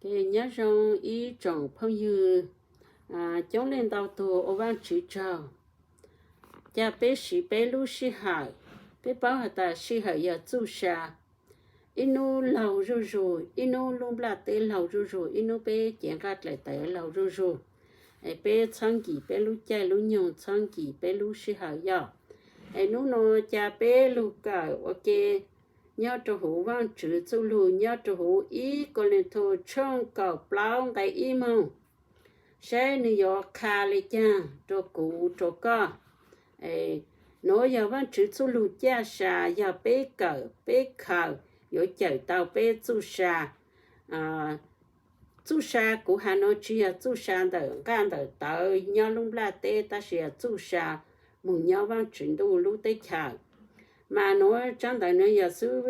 Nyob zoo ib tsoom phooj ywg, coob leej ntau tug ua Vaajtswv tsaug, ca peb siv peb lub sij hawm. Peb paub has tas sij hawm yog txuj sa, ib nub laug zuj zug, ib nub lub nplaj teb laug zuj zug, ib nub peb cev nqaj dlaim tawv laug zuj zug. Es peb txhawb nkim peb lub caij lub nyoog, txhawb nkim peb lub sij hawm yog. Es nub nua ca peb lug kawm ua ke nyob rua huv Vaajtswv txuj lug nyob rua huv ib Kauleethaus tshooj kaum plaub nqe ib moog, saib nwg yuav qha le caag rua kuv rua koj. Nuav yog Vaajtswv txuj lug caj sa, yog peb kawm peb khaws yuav cawm tau peb txuj sa. Txuj sa kuv has nuav tsi yog txuj sa ntawm nqaj ntawm tawv nyob lub nplaj teb, tab sis yog txuj sa moog nyob Vaajtswv ntuj lub teb chaws. Mas nuav tsaab ntawv nuav yog xib hwb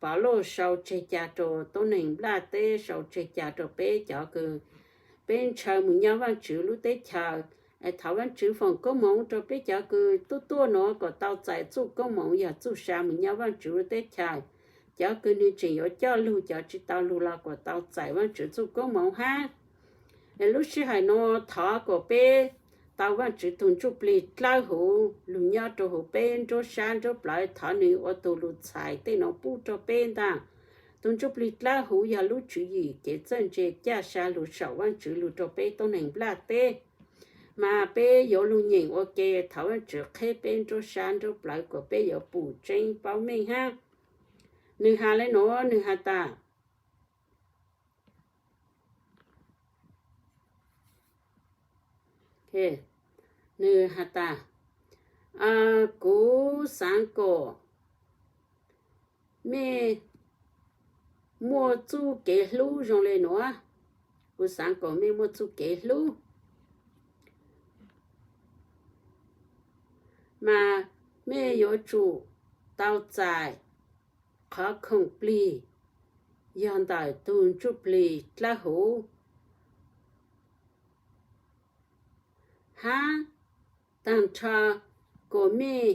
Pov Lauj sau tseg ca rua tuab neeg nplaj teb, sau tseg ca rua peb cov kws peb ntshaw moog nyob Vaajtswv lub teb chaws. Thov Vaajtswv foom koob moov rua peb cov kws tuaj tuaj nuav kom tau txais txuj koob moov yog txuj sa moog nyob Vaajtswv lub teb chaws. Cov kws nwg tseem yuav coj lug, cov tsi tau lug los kom tau txais Vaajtswv txuj koob moov hab. Lub sij hawm nuav thov kom peb tau Vaajtswv tug Ntsuj Plig dlawb huv lug nyob rua huv peb nruab sab nruab plawv, thov nwg ua tug lug txhais tej nuav pub rua peb ntag. Tug Ntsuj Plig dlawb huv yog lub tswv yim kev txawj ntse caj sa lug saum Vaajtswv lug rua peb tuab neeg nplaj teb. Mas peb yuav lug nyeem ua ke, thov Vaajtswv qheb peb nruab sab nruab plawv kom peb yuav pum tseeb paub meej hab. Nwg has le nuav, nwg has tas, nwg has tas, kuv xaav kom mej muaj txuj kev hlub zoo le nuav. Kuv xaav kom mej muaj txuj kev hlub, mas mej yuav tsum tau txais qhov khoom plig yog ntawm tug Ntsuj Plig dlawb huv, hab taag nrho kom mej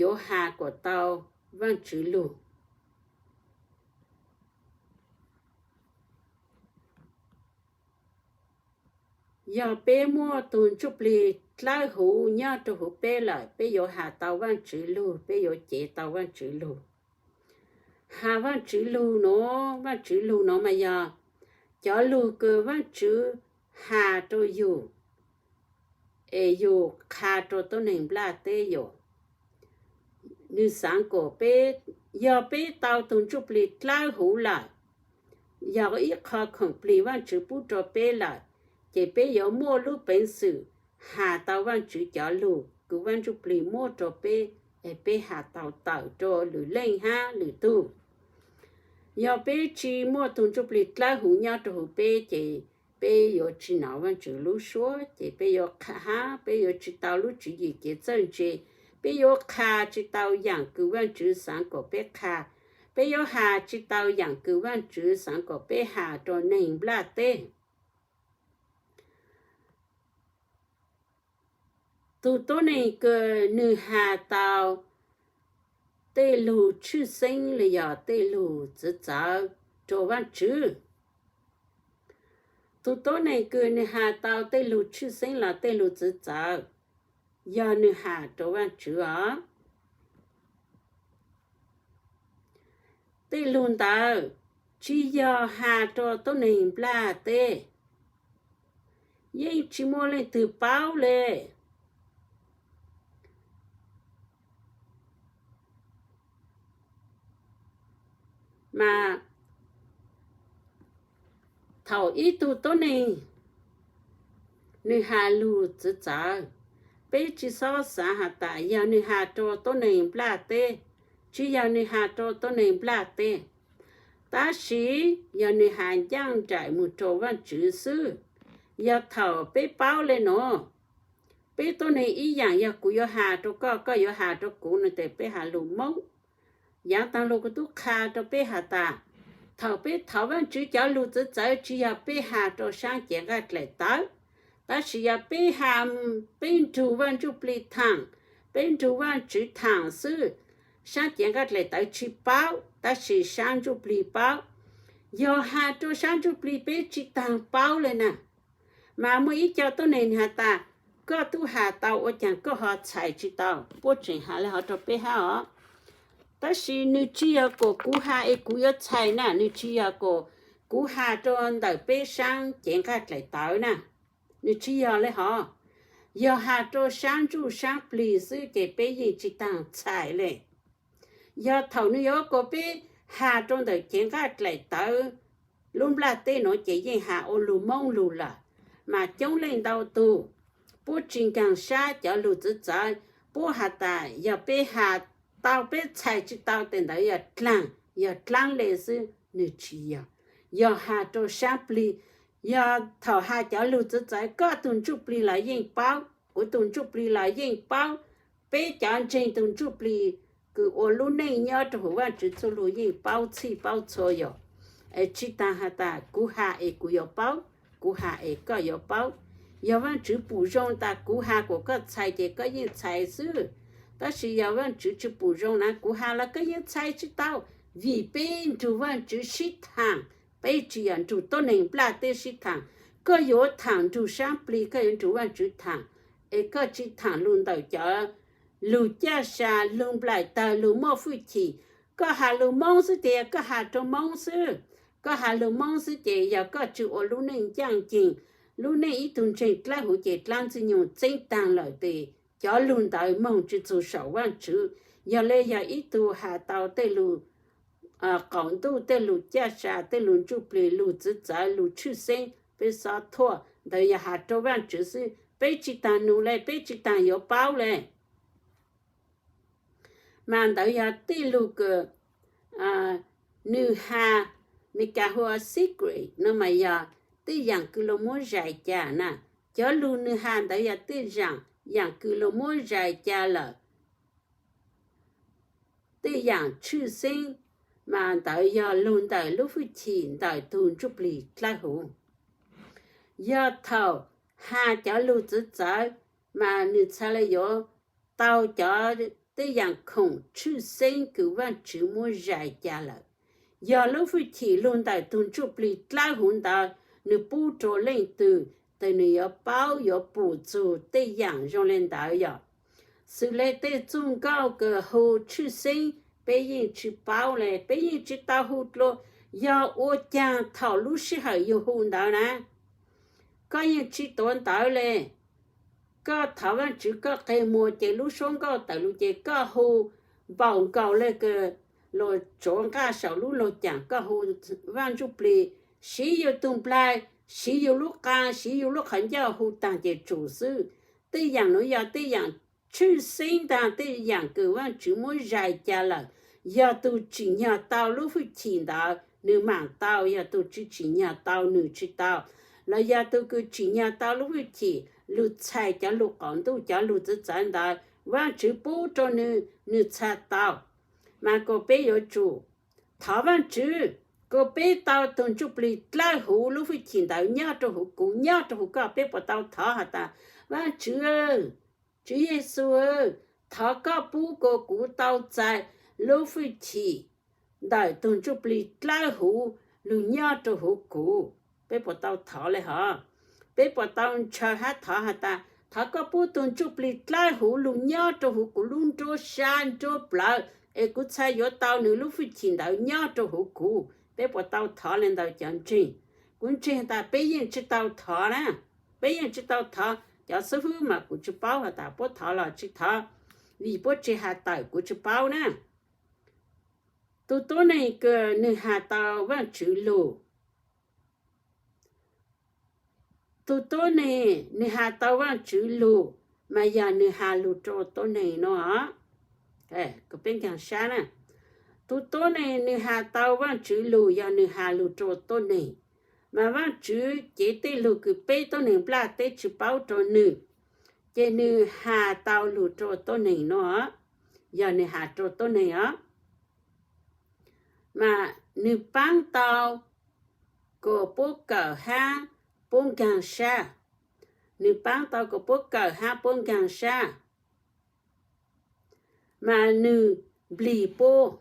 yuav has kom tau Vaajtswv lug. Yog peb muaj tug Ntsuj Plig dlawb huv nyob rua huv peb lawm, peb yuav has tau Vaajtswv lug, peb yuav cev tau Vaajtswv lug. Has Vaajtswv lug nuav, Vaajtswv lug nuav mas yog cov lug kws Vaajtswv has rua yug, es yug qha rua tuab neeg nplaj teb yug. Nwg xaav kom peb, yog peb tau tug Ntsuj Plig dlawb huv lawm, yog ib qho khoom plig Vaajtswv pub rua peb lawm, ces peb yuav muaj lub peev xwm has tau Vaajtswv cov lug kws Vaaj Ntsuj Plig muab rua peb, es peb has tau tawm rua lwm leej hab lwm tug. Yog peb tsi muaj tug Ntsuj Plig dlawb huv nyob rua huv peb, ces peb yuav tsi nov Vaajtswv lub suab, ces peb yuav qha hab peb yuav tsi tau lub tswv yim kev txawj ntse, peb yuav qha tsi tau yaam kws Vaajtswv xaav kom peb qha, peb yuav has tsi tau yaam kws Vaajtswv xaav kom peb has rua neeg nplaj teb. Tug tuab neeg kws nwg has tau tej lug tshwj xeeb los yog tej lug txwv txawv rua Vaajtswv. Tug tuab neeg kws nwg has tau tej lug tshwj xeeb los tej lug txwv txawv, yog nwg has rua Vaajtswv os. Tej lug ntawd tsi yog has rua tuab neeg nplaj teb, yeej tsi muaj leej twg paub le. Mas thaum ib tug tuab neeg nwg has lug txwv txawv, peb tsi xob xaav has tas yog nwg has rua tuab neeg nplaj teb, tsi yog nwg has rua tuab neeg nplaj teb, tab sis yog nwg has ncaaj nraim moog rua Vaajtswv xwb. Yog thaum peb paub le nuav, peb tuab neeg ib yaam, yog kuv yuav has rua koj, koj yuav has rua kuv no tes peb has lug Moob. Yaav taag lug kuv tub qha rua peb has tas, thaum peb thov Vaajtswv cov lug txwv txawv tsi yog peb has rua saab cev nqaj dlaim tawv, tab sis yog peb has, peb nrug Vaaj Ntsuj Plig thaam, peb nrug Vaajtswv thaam xwb. Saab cev nqaj dlaim tawv tsi paub, tab sis saab Ntsuj Plig paub. Yog has rau sab ntsuj plig peb tsis taag paub le na. Mas muaj ib co tuab neeg has tas, koj tub has tau ua caag koj ho txhais tsis tau? Puab tseem has le hov rau peb hab os. Tab sis nwg tsis yog kuas kuv has es kuv yuav txhais na, nwg tsis yog kuas kuv has rau ntawm peb saab cev nqaj dlaim tawv na, nwg tsis yog le hov. Yog has rau saab ntsuj saab plig xwb ces peb yeej tsis taag txhais le. Yog thaum nwg yuav kuas peb has rau ntawm cev nqaj dlaim tawv lub nplaj teb nuav ces yeej has ua lug Moob lug lawm. Mas coob leej ntau tug puab tsis nkaag sab cov lug txwv txawv, puab has tas yog peb has tau peb txhais tsis tau tes ntawd yog dlaag, yog dlaab le xwb, nwg tsis yog. Yog has rau saab plig, yog thaum has cov lug txwv txawv, koj tug ntsuj plig los yeej paub, kuv tug ntsuj plig los yeej paub, peb cov ntseeg tug ntsuj plig kws ua lub neej nyob rau huv Vaajtswv txuj lug yeej paub txhij paub txhua yog. Es tsis taag has tas kuv has es kuv yuav paub, kuv has es koj yuav paub. Yog Vaajtswv pum zoo tas kuv has kuas koj txhais ces koj yeej txhais xwb. Tab sis yog Vaajtswv tsis pum zoo na, kuv has los koj yeej txhais tsis tau, vim peb nrug Vaajtswv sib thaam, peb tsis yog nrug tuab neeg nplaj teb sib thaam. Koj yuav thaam nrug saab plig, koj yuav nrug Vaajtswv thaam, es koj tsis thaam lug ntawm cov lug caj sa, lug nplaim tawg, lug muaj fwj chim. Koj has lug Moob xwb tias koj has rau Moob xwb, koj has lug Moob xwb ces yog koj tsis ua lub neej ncaaj nceeg, lub neej ib tug ntseeg dlawb huv ces dlaab Ntxwg Nyoog txeeb taag lawm tes cov lug ntawd moog tsis txug saum Vaajtswv. Yog le yog ib tug has tau tej lug qaum ntuj, tej lug caj sa, tej lug ntsuj plig, lug txwv txawv, lug tshwj xeeb, peb xob thuaj, ntawd yog has rau Vaajtswv xwb, peb tsis taag nug le, peb tsis taag yuav paub le. Mas ntawd yog tej lug kws nwg has, Meskas hu ua secret no mas yog tej yaam kws luag muab zais ca na. Cov lug nwg has ntawd yog tej yaam, yaam kws luag muab zais ca lawm, tej yaam tshwj xeeb, mas ntawd yog lug ntawm lub fwj chim ntawm tug ntsuj plig dlawb huv. Yog thaum has cov lug txwv txawv, mas nwg txhad le yuav tau cov tej yaam khoom tshwj xeeb kws Vaajtswv muab zais ca lawm. Yog lub fwj chim lug ntawm tug ntsuj plig dlawb huv ntawd, nwg pub rua leej twg, tes nwg yuav paub yuav pum txug tej yaam zoo le ntawd yog. Xws le tej txuj nkauj kws hu tshwj xeeb, peb yeej tsis paub le, peb yeej tsis tau hu dlua. Yog ua caag thaum lub sij hawm yug hu ntawd na, koj yeej tsis tuav ntawv le. Koj thov Vaajtswv koj qe muag ces lub suab nkauj tawm lug ces koj hu npaum nkaus le kws luag tsuav nqaj saum lub laug caam, koj hu Vaaj Ntsuj Plig, siv yug tug nplaig, siv yug lub qaa, siv yug lub qhov ncauj hu taag ces tsum xwb. Tej yaam nuav yog tej yaam tshwj xeeb taag, tej yaam kws Vaajtswv muab zais ca lawm. Yog tug tsim nyog tau lub fwj chim ntawd nwg maam tau, yog tug tsis tsim nyog tau nwg tsis tau. Los yog tug kws tsim nyog tau lub fwj chim lug txhais cov lug qaum ntuj, cov lug txwv txawv ntawd, Vaajtswv pub rua nwg, nwg txhad tau. Mas kuas peb yuav tsum thov Vaajtswv kuas peb tau tug Ntsuj Plig dlawb huv lub fwj chim ntawd nyob rua huv kuv, nyob rua huv koj. Peb puas tau thov has tas, Vaajtswv, Tswv Yexus, thov koj pub kuas kuv tau txais lub fwj chim ntawm tug Ntsuj Plig dlawb huv lug nyob rua huv kuv? Peb puas tau thov le hov? Peb puas tau ntshaw hab thov has tas, thov koj pub tug Ntsuj Plig dlawb huv lug nyob rua huv kuv lub nruab sab nruab plawv, es kuv txhad yuav tau nwg lub fwj chim ntawd nyob rua huv kuv? Peb puas tau thov le ntawd cov ntseeg? Kuv ntseeg tas peb yeej tsis tau thov na. Peb yeej tsis tau thov. Cov xib hwb mas kuv tsis paub has tas puab thov los tsis thov, vim puab tsis has tawm kuv tsis paub na. Tug tuab neeg kws nwg has tau Vaajtswv lug, tug tuab neeg nwg has tau Vaajtswv lug, mas yog nwg has lug rua tuab neeg nuav. Peb nkaag sab na, tug tuab neeg nwg has tau Vaajtswv lug yog nwg has lug rua tuab neeg, mas Vaajtswv cev tej lug kws peb tuab neeg nplaj teb tsis paub rua nwg, ces nwg has tau lug rua tuab neeg nuav, yog nwg has rua tuab neeg os. Mas nwg paab tau kuas puab kawm hab puab nkaag sab. Nwg paab tau kuas puab kawm hab puab nkaag sab, mas nwg nplig puab.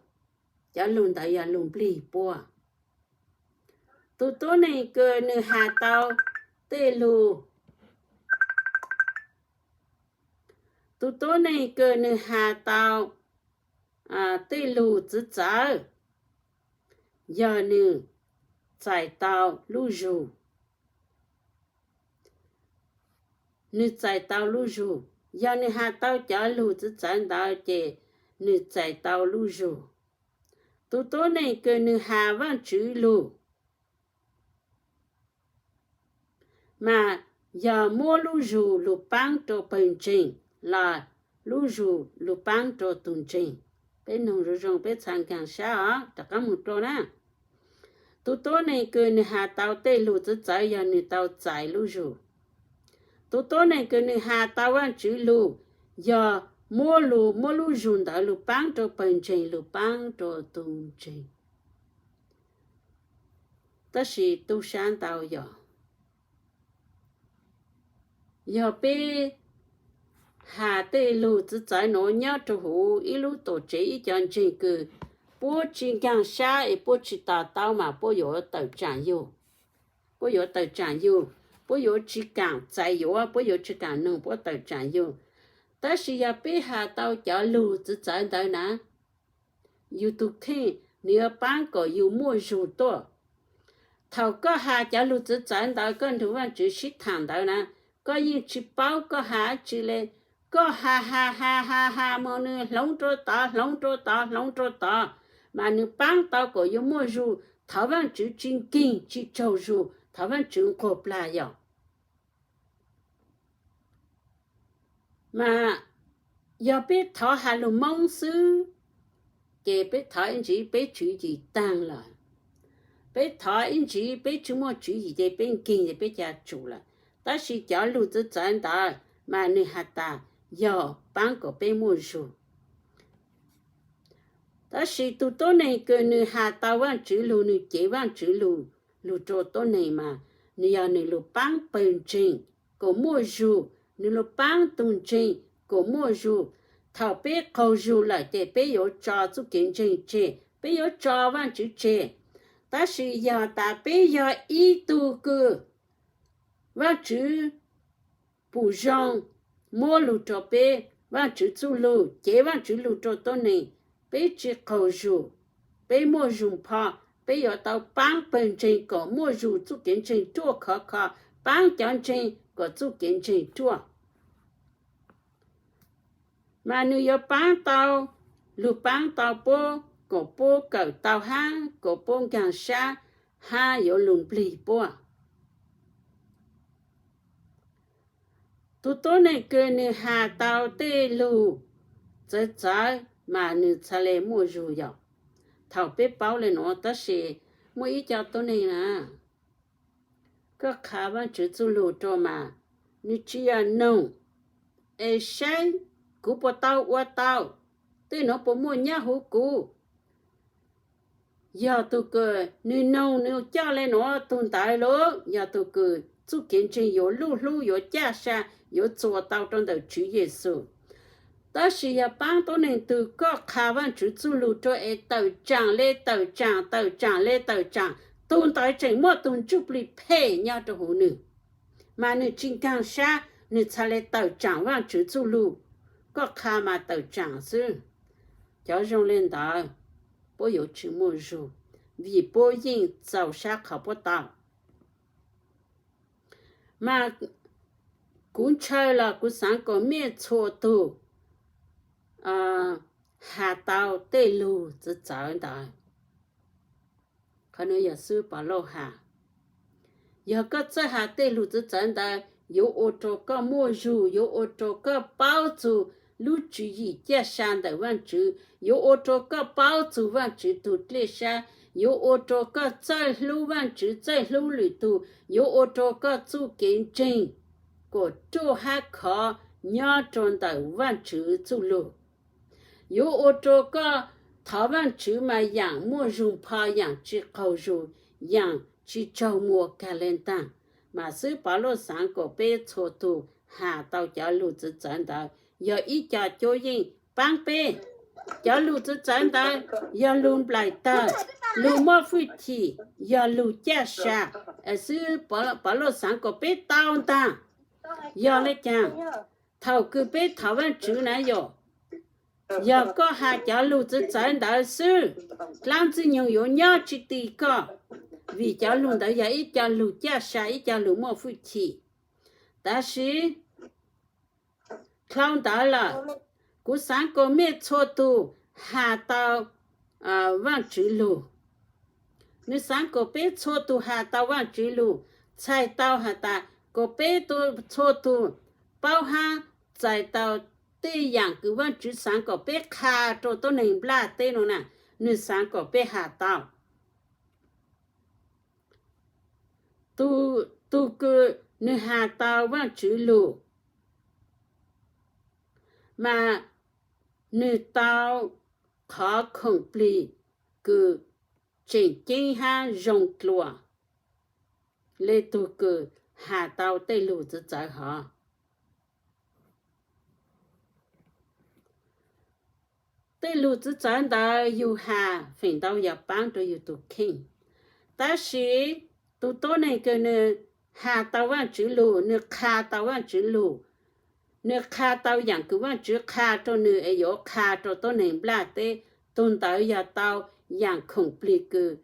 Cov lug ntawd yog lug nplig puab. Tus tuab neeg kws nws has tau tej lug, tus tuab neeg kws nws has tau tej lug txawv txawv, yog nws txais tau lub zug. Nws txais tau lub zug. Yog nws has tau cov lug txawv txawv ntawd ces nws txais tau lub zug. Tus tuab neeg kws nws has Vaajtswv lug, mas yog muab lub zug lug paab rua pawg ntseeg los lub zug lug paab rua tug ntseeg. Peb noog zoo zoo, peb txhad nkaag sab os, rov qaab moog rua na. Tus tuab neeg kws nws has tau tej lug txawv txawv yog nws tau txais lub zug. Tus tuab neeg kws nws has tau Vaajtswv lug yog muab lug, muab lub zug ntawd lug paab rua pawg ntseeg, lug paab rua tug ntseeg. Tab sis tub sab ntau yog, yog peb has tej lug txawv txawv nuav nyob rua huv ib lub tuam tsev, ib cov ntseeg kws puab tsi nkaag sab es puab tsi to taub mas puab yuav tawm tsaam yug. Puab yuav tawm tsaam yug, puab yuav tsi kaam txais yuav, puab yuav tsi kaam noog, puab tawm tsaam yug. Tab sis yog peb has tau cov lug txawv txawv ntawd na, yug tug kheej nws yuav paab kom yug muaj zug tuaj. Thaum koj has cov lug txawv txawv ntawd, koj nrug Vaajtswv sib thaam ntawd na, koj yeej tsi paub koj has dlaab tsi le. Koj has has has has has moog nws hloov rua tod, hloov rua tod, hloov rua tod, mas nws paab tau kom yug muaj zug. Thov Vaajtswv tsi nkeeg, tsi tsaug zug, thov Vaajtswv nquag plag yog. Mas yog peb thov has lug Moob xwb, ces peb thov ib ntsis peb tswv yim taag lawm. Peb thov ib ntsis peb tsi muaj tswv yim ces peb nkeeg ces peb ca tsum lawm. Tab sis cov lug txawv txawv ntawd mas nws has tas yog paab kom peb muaj zug. Tab sis tug tuab neeg kws nws has tau Vaajtswv lug, nws cev Vaajtswv lug, lug rua tuab neeg mas nws yog nws lug paab pawg ntseeg kom muaj zug, nws lug paab tug ntseeg kom muaj zug. Thaum peb qaug zug lawm ces peb yuav tso txuj kev ntseeg tseg, peb yuav tso Vaajtswv tseg. Tab sis yog tas peb yog ib tug kws Vaajtswv pum zoo, muab lug rua peb, Vaajtswv txuj lug, cev Vaajtswv lug rua tuab neeg, peb tsi qaug zug, peb muaj zug npho, peb yuav tau paab pawg ntseeg kom muaj zug, txuj kev ntseeg ruaj khov kho, paab cov ntseeg kom txuj kev ntseeg ruaj. Mas nws yuav paab tau, lug paab tau puab, kom puab kawm tau hab kom puab nkaag sab hab yuav lug nplig puab. Tug tuab neeg kws nws has tau tej lug txawv txawv mas nws txhad le muaj zug yog. Thaum peb paub le nuav tab sis muaj ib co tuab neeg na, koj qha Vaajtswv txuj lug rua mas nws tsi yog noog es saib kuv puas tau ua tau, tej nuav puas muaj nyob huv kuv. Yog tug kws nws noog nws coj le nuav tug ntawd lug yog tug kws txuj kev ntseeg yuav luj hlub, yuav caj sa, yuav txuas tau rua ntawm Tswv Yexus. Tab sis yog paab tuab neeg twg koj qha Vaajtswv txuj lug rua es tawm tsaam le tawm tsaam, tawm tsaam le tawm tsaam, tug ntawd tseem muaj tug ntsuj plig phem nyob rua huv nwg, mas nwg tsi nkaag sab, nwg txhad le tawm tsaam Vaajtswv txuj lug. Koj qha mas tawm tsaam xwb. Cov zoo le ntawd, puab yuav tsi muaj zug, vim puab yeej txaus sab qhov puab tau. Mas kuv ntshaw los kuv xaav kom mej txhua tug has tau tej lug txawv txawv ntawd. Qhov nuav yog xib hwb Pov Lauj has. Yog koj txawj has tej lug txawv txawv ntawd, yuav ua rua koj muaj zug, yuav ua rua koj paub txug lub tswv yim caj sa ntawm Vaajtswv, yuav ua rua koj paub txug Vaajtswv tug dlej sab, yuav ua rua koj txawj hlub Vaajtswv, txawj hlub lwm tug, yuav ua rua koj txuj kev ntseeg kom ruaj hab khov nyob rua ntawm Vaajtswv txuj lug. Yuav ua rua koj thov Vaajtswv mas yaam muaj zug npho, yaam tsi qaug zug, yaam tsi tsaug muag kag le ntaag. Mas xib hwb Pov Lauj xaav kom peb txhua tug has tau cov lug txawv txawv ntawd, yog ib co cuab yeej paab peb. Cov lug txawv txawv ntawd yog lug nplaim tawg, Lug muaj fwj chim yog lug caj sa xwb. Pov Lauj xaav kom peb tau ntaag. Yog le caag? Thaum kws peb thov Vaajtswv na yog, yog koj has cov lug txawv txawv ntawd xwb, dlaab Ntxwg Nyoog yuav nyob tsi ti koj, vim cov lug ntawd yog ib co lug caj sa, ib co lug muaj fwj chim. Tab sis dlhau ntawd lawm, kuv xaav kom mej txhua tug has tau Vaajtswv lug. Nwg xaav kom peb txhua tug has tau Vaajtswv lug, txhais tau has tas kom peb txhua tug paub hab txais tau tej yaam kws Vaajtswv xaav kom peb qha rua tuab neeg nplaj teb nuav na. Nwg xaav kom peb has tau. Tug kws nwg has tau Vaajtswv lug mas nwg tau qhov khoom plig kws tseem ceeb hab zoo dlua le tug kws has tau tej lug txawv txawv hov. Tej lug txawv txawv ntawd yug has feem ntau yog paab rua yug tug kheej. Tab sis tug tuab neeg kws nwg has tau Vaajtswv lug, nwg qha tau Vaajtswv lug, nwg qha tau yaam kws Vaajtswv qha rua nwg es yuav qha rua tuab neeg nplaj teb, tug ntawd yog tau yaam khoom plig kws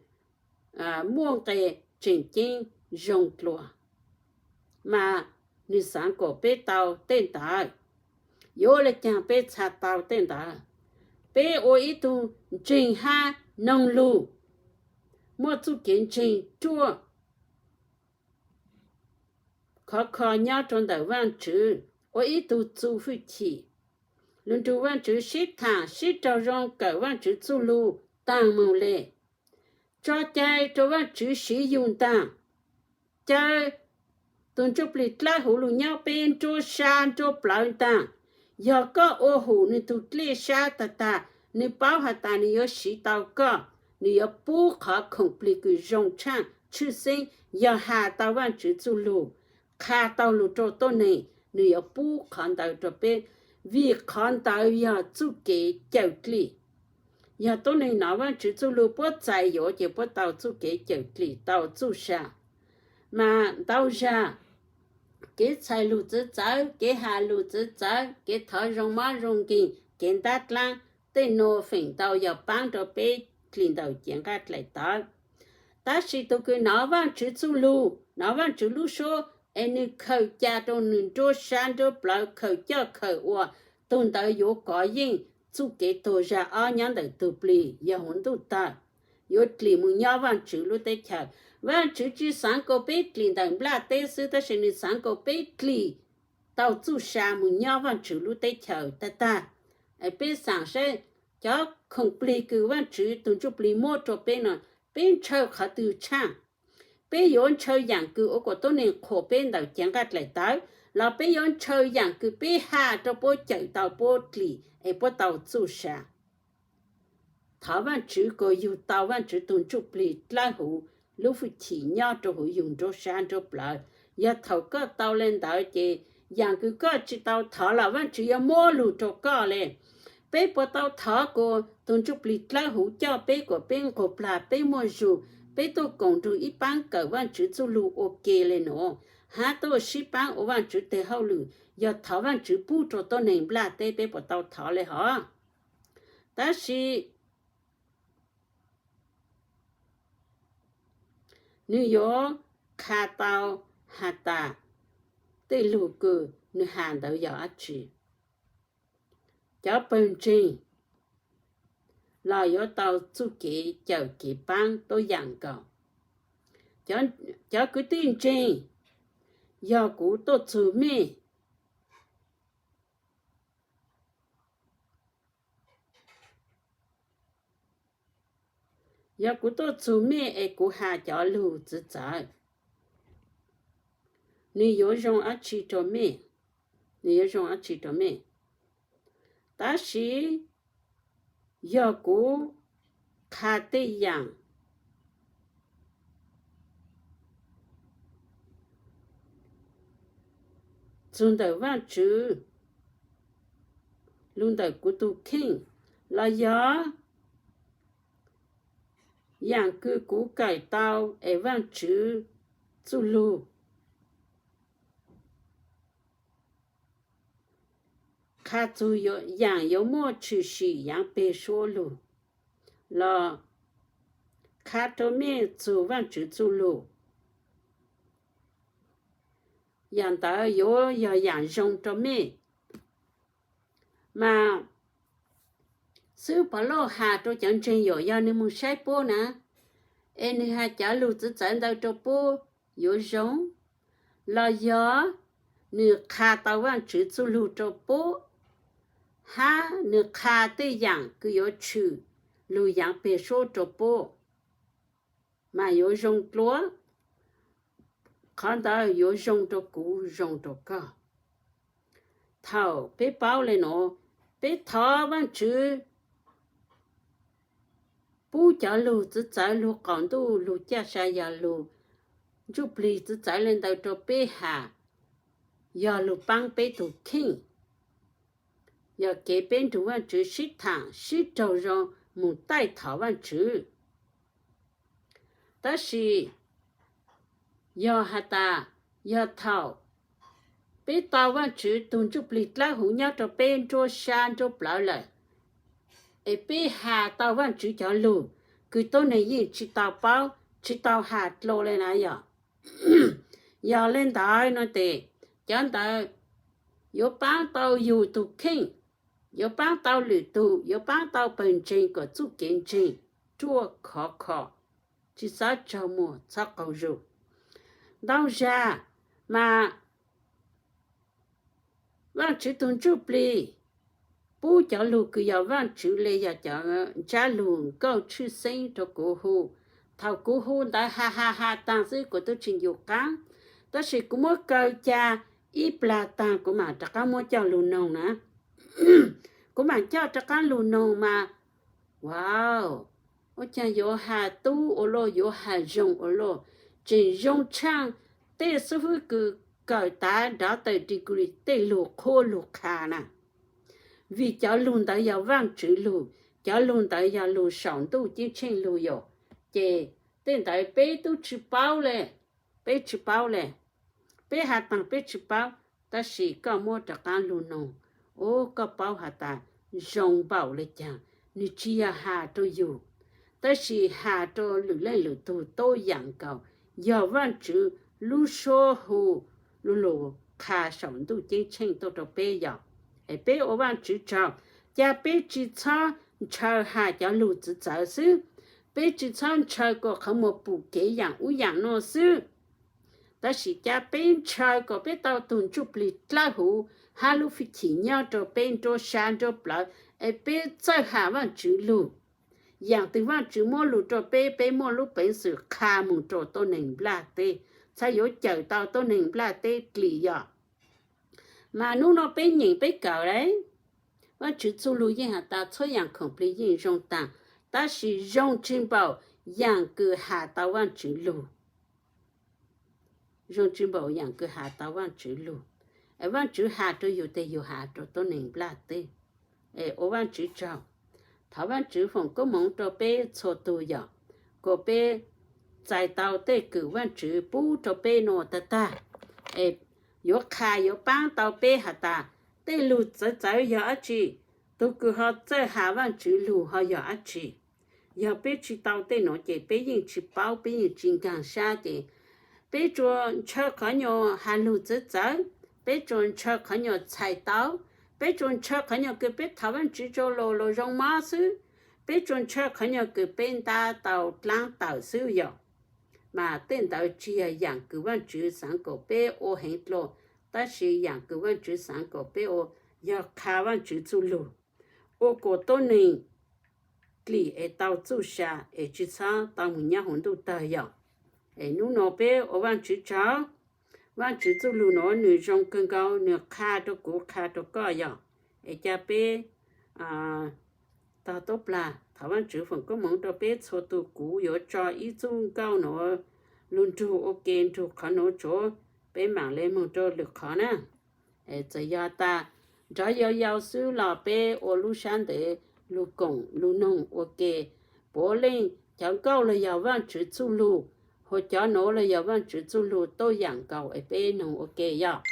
muaj nqe tseem ceeb zoo dlua. Mas nwg xaav kom peb tau tej ntawd. Yuav le caag peb txhaj tau tej ntawd? Peb ua ib tug ntseeg hab noog lug, muaj txuj kev ntseeg ruaj khov kho nyob rua ntawm Vaajtswv, ua ib tug txuj fwj chim, lug nrug Vaajtswv sib thaam sib raug zoo kawm Vaajtswv txuj lug taag moog le, tso cai rua Vaajtswv siv yug ntaag, caw tug Ntsuj Plig Dlawb Huv lug nyob peb nruab sab nruab plawv ntaag. Yog koj ua hum nwg tug dlej sab tag tag, nwg paub has tas nwg yuav siv tau koj, nwg yuav pub qhov khoom plig kws zoo tshaaj tshwj xeeb. Yog has tau Vaajtswv txuj lug, qha tau lug rua tuab neeg, nwg yuav pub qhov ntawd rua peb, vim qhov ntawd yog txuj kev cawm dlim. Yog tuab neeg nov Vaajtswv txuj lug, puab txais yuav ces puab tau txuj kev cawm dlim, tau txuj sa. Mas ntau zag, kev txhais lug txawv txawv, kev has lug txawv txawv, kev thov zoo mob zoo nkeeg, kev ntab dlaab, tej nuav feem ntau yog paab rua peb dlim ntawm cev nqaj dlaim tawv. Tab sis tug kws nov Vaajtswv txuj lug, nov Vaajtswv lub suab, es nwg khaws ca rua nwg nruab sab nruab plawv, khaws coj khaws ua, tug ntawd yuav kov yeej txuj kev tuag zag ob nyob ntawm tug plig yog huv ntuj tawg, yuav dlim moog nyob Vaajtswv lub teb chaws. Vaajtswv tsi xaav kom peb dlim ntawm nplaj teb xwb, tab sis nwg xaav kom peb dlim tau txuj sa moog nyob Vaajtswv lub teb chaws tag tag. Peb xaam saib, cov khoom plig kws Vaajtswv tug Ntsuj Plig muab rua peb no, peb ntshaw qhov twg tshaaj? Peb yuav ntshaw yaam kws ua kom tuab neeg qhuas peb ntawm cev nqaj dlaim tawv, los peb yuav ntshaw yaam kws peb has rua puab cawm tau puab dlim es puab tau txuj sa? Thov Vaajtswv kom yug tau Vaajtswv tug Ntsuj Plig Dlawb Huv lub fwj chim nyob rua huv yug nruab sab nruab plawv. Yog thaum koj tau le ntawd ces yaam kws koj tsi tau thov los Vaajtswv yuav muab lug rua koj le. Peb puas tau thov kom tug Ntsuj Plig Dlawb Huv coj peb kom peb nqug plag, peb muaj zug, peb tuaj koom nrug ib paab kawm Vaajtswv txuj lug ua ke le nuav, hab tuaj sib paab ua Vaajtswv teg hauj lwm? Yog thov Vaajtswv pub rua tuab neeg nplaj teb, peb puas tau thov le hov? Tab sis nwg yuav qha tau has tas tej lug kws nwg has ntawd yog dlaab tsi. Cov pawg ntseeg los yuav tau txuj kev cawm kev paab tuab yaam nkaus. Cov kwv tij ntseeg, yog kuv tuaj txug mej, yog kuv tuaj txug mej es kuv has cov lug txawv txawv, nwg yuav zoo dlaab tsi rua mej? Nwg yuav zoo dlaab tsi rua mej? Tab sis yog kuv qha tej yaam txug ntawm Vaajtswv lug ntawm kuv tug kheej, los yog yaam kws kuv kawm tau es Vaajtswv txuj lug qha txug yaam yuav muaj tshwm sim yaav peg suab lug, los qha rua mej txug Vaajtswv txuj lug, yaam ntawd yuav yog yaam zoo rua mej. Mas xwb Pov Lauj has rua cov ntseeg yuam yog nwg moog saib puab na, es nwg has cov lug txawv txawv ntawd rua puab yuav zoo, los yog nwg qha tau Vaajtswv txuj lug rua puab, hab nwg qha tej yaam kws yuav tshwm lug yaav peg suab rua puab, mas yuav zoo dlua. Qhov ntawd yuav zoo rua kuv, zoo rua koj. Thaum peb paub le nuav, peb thov Vaajtswv pub cov lug txawv txawv, lug qaum ntuj, lug caj sa, yog lug ntsuj plig txawv txawv le ntawd rua peb has, yog lug paab peb tug kheej, yog kev peb nrug Vaajtswv sib thaam sib raug zoo moog taij thov Vaajtswv. Tab sis yog has tas, yog thaum peb tau Vaajtswv tug ntsuj plig dlawb huv nyob rua peb nruab sab nruab plawv lawm, es peb has tau Vaajtswv cov lug, kws tuab neeg yeej tsi tau paub, tsi tau has dlua le na yog. Yog le ntawd no tes, cov ntawd yuav paab tau yug tug kheej, yuav paab tau lwm tug, yuav paab tau pawg ntseeg kom txuj kev ntseeg ruaj khov kho, tsi xob tsaug muag txhob qaug zug. Ntau zag mas Vaajtswv tug ntsuj plig pub cov lug kws yog Vaajtswv le yog cov ntsab lug nkauj tshwj xeeb rua kuv hu. Thaum kuv hu ntawd has has has taag xwb kuv tub tsi ncu qaab, tab sis kuv muab kaw ca ib plag taag kuv mam rov qaab muab coj lug noog na. Kuv mam coj rov qaab lug noog mas, wow, ua caag yuav has tub ua luaj, yuav has zoo ua luaj, tseem zoo tshaaj tej xib fwb kws kawm tav doctor degree tej lug qhuab lug qha na. Vim cov lug ntawd yog Vaajtswv lug, cov lug ntawd yog lug saum ntuj ceeb tsheej lug yom. Ces tej ntawd peb tub tsi paub le, peb tsi paub le, peb has taag peb tsi paub, tab sis koj muab rov qaab lug noog, ua koj paub has tas zoo npaum le caag, nwg tsi yog has rua yug, tab sis has rua lwm leej lwm tug tub yaam nkaus, yog Vaajtswv lub suab hu lug lug qha saum ntuj ceeb tsheej tuaj rua peb yom. Es peb ua Vaajtswv tsaug, ca peb tsi txhob ntshaw has cov lug txawv txawv xwb, peb tsi txhob ntshaw kom qhov muag pum kev yaam ub yaam nuav xwb, tab sis ca peb ntshaw kom peb tau tug ntsuj plig dlawb huv hab lub fwj chim nyob rua peb nruab sab nruab plawv, es peb txawj has Vaajtswv lug. Yaam twg Vaajtswv muab lug rua peb, peb muaj lub peev xwm qha moog rua tuab neeg nplaj teb, txhad yuav cawm tau tuab neeg nplaj teb dlim yom. Mas nub nua peb nyeem peb kawm le, Vaajtswv txuj lug yeej has tas txhua yaam khoom plig yeej zoo taag, tab sis zoo tsi npaum yaam kws has tau Vaajtswv lug. Zoo tsi npaum yaam kws has tau Vaajtswv lug. Vaajtswv has rua yug tes yug has rua tuab neeg nplaj teb. Es ua Vaajtswv tsaug. Thov Vaajtswv foom koob moov rua peb txhua tug yom, kom peb txais tau tej kws Vaajtswv pub rua peb nua tag tag. Es yuav qha yuav paab tau peb has tas tej lug txawv txawv yog dlaab tsi, tug kws ho txawj has Vaajtswv lug ho yog dlaab tsi. Yog peb tsi tau tej nuav ces peb yeej tsi paub, peb yeej tsi nkaag sab ces peb tsuas ntshaw qhov nyuas has lug txawv txawv, peb tsuas ntshaw qhov nyuas txhais tau, peb tsuas ntshaw qhov nyuas kws peb thov Vaajtswv rua lug lug zoo mob xwb, peb tsuas ntshaw qhov nyuas kws peb ntab tau dlaab tawm xwb yom. Mas tej ntawd tsi yog yaam kws Vaajtswv xaav kom peb ua heev dlua, tab sis yaam kws Vaajtswv xaav kom peb ua yog qha Vaajtswv txuj lug, ua kom tuab neeg dlim es tau txuj sa es tsi txhob tau moog nyob huv ntuj tawg yom. Es nub nua peb ua Vaajtswv tsaug, Vaajtswv txuj lug nuav nwg zoo kawg nkaus, nwg qha rua kuv qha rua koj yom. Es ca peb tog tuab plag thov Vaajtswv foom koob moov rua peb txhua tug. Kuv yuav tso ib txuj nkauj nuav lug nrug ua ke, nrug qhov nuav tsuav peb maam le moog rua lwm qhov na. Txawm yog tas nrov yau yau xwb los peb ua lub sab ntev lug koom lug noog ua ke. Puav leej Cov nkauj los yog Vaajtswv txuj lug, hos cov nuav los yog Vaajtswv txuj lug tuab yaam nkaus es peb nug ua ke yog.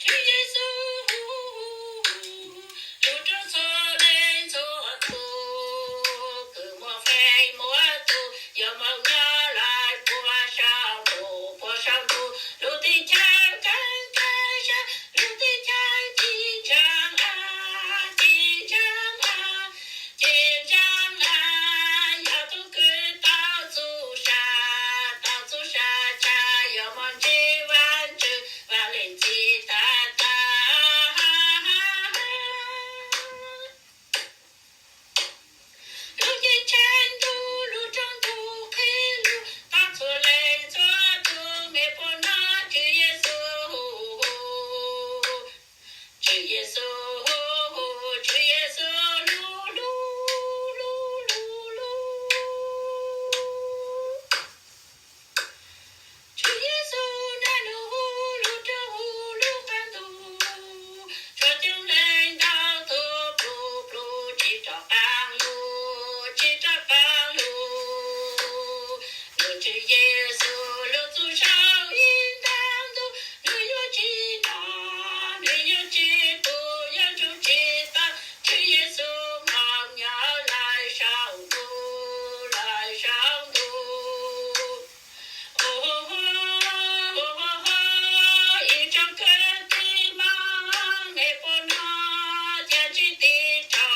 Tswv Yexus, lug rua txhua leej txhua tug, kws muaj feem muaj tus, yuav moog nyob lawm puag saum ntuj puag saum ntuj, lub teb chaws kaaj kaaj sab, lub teb chaws ci ntsaag a, ci ntsaag a, ci ntsaag a, yog tug kws tau txuj sa, tau txuj sa tsa, yuav moog ntsib Vaajtswv Vaaj Leej Txiv tag tag. Lub ceeb tsheej ntuj, lub rooj ntuj qhib lug, pab txhua leej txhua tug, mej puas nov Tswv Yexus, Tswv Yexus, Tswv Yexus lub, lub, lub, lub, lub. Tswv Yexus naj lug hu lug rua hu lub qaab ntuj, tshuav coob leej ntau tug plub plub tsi rov qaab lug, tsi rov qaab lug. Lug Tswv Yexus lug txug saum ib ntaag ntug, nwg yuav tsi nov, nwg yuav tsi pum, yuav nrug tsi tau. Tswv Yexus moog nyob lawm saum ntuj, lawm saum ntuj. Ib tsoom kwv tij Hmoob, mej puas nov Cav Ntsis Tiv Rog?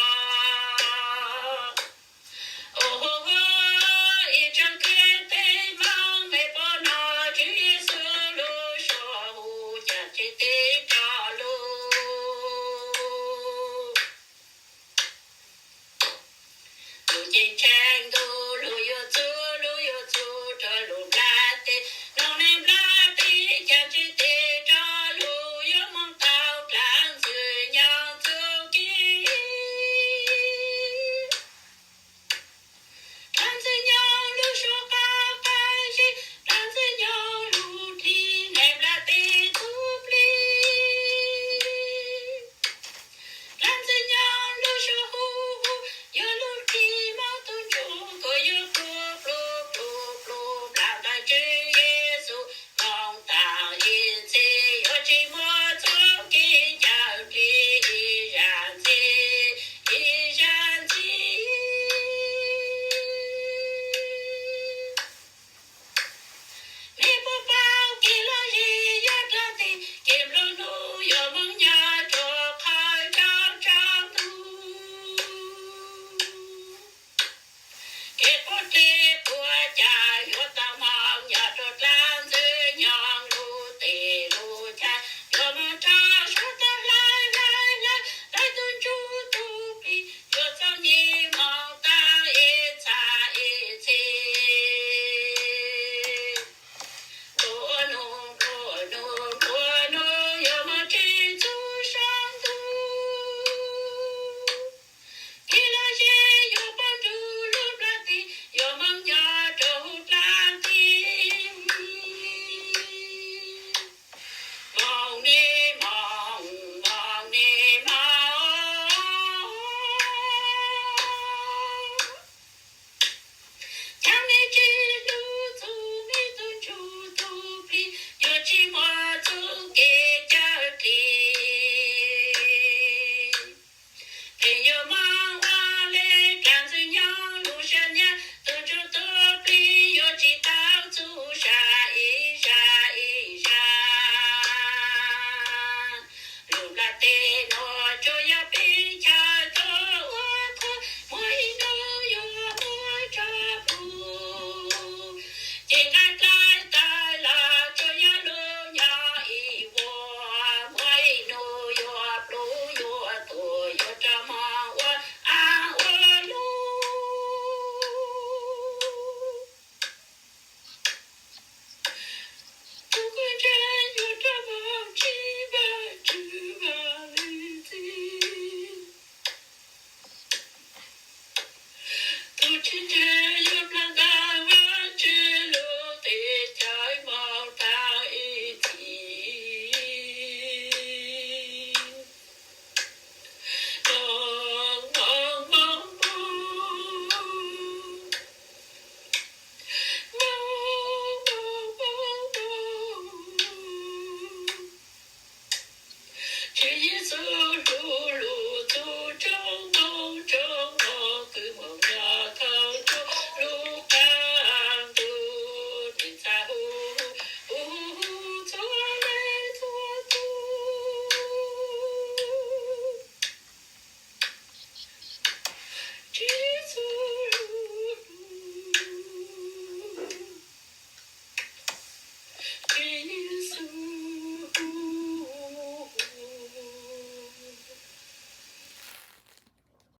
Ib tsoom kwv tij Hmoob, mej puas nov Tswv Yexus lub suab hu Cav Ntsis Tiv Rog lug? Lub ceeb tsheej ntuj, lub yuav txug, lub yuav txug rua lub nplaj teb, noog neeg nplaj teb, Cav Ntsis Tiv Rog lug yuav moog tau dlaab ntxwg nyoog txuj kev. Dlaab ntxwg nyoog lub suab qab qab zib, dlaab ntxwg nyoog lub dlig neeg nplaj teb txuj plig. Dlaab ntxwg nyoog lub suab hu hu, yuav lub dlig Moob Tub Ntsuj Plig. Ces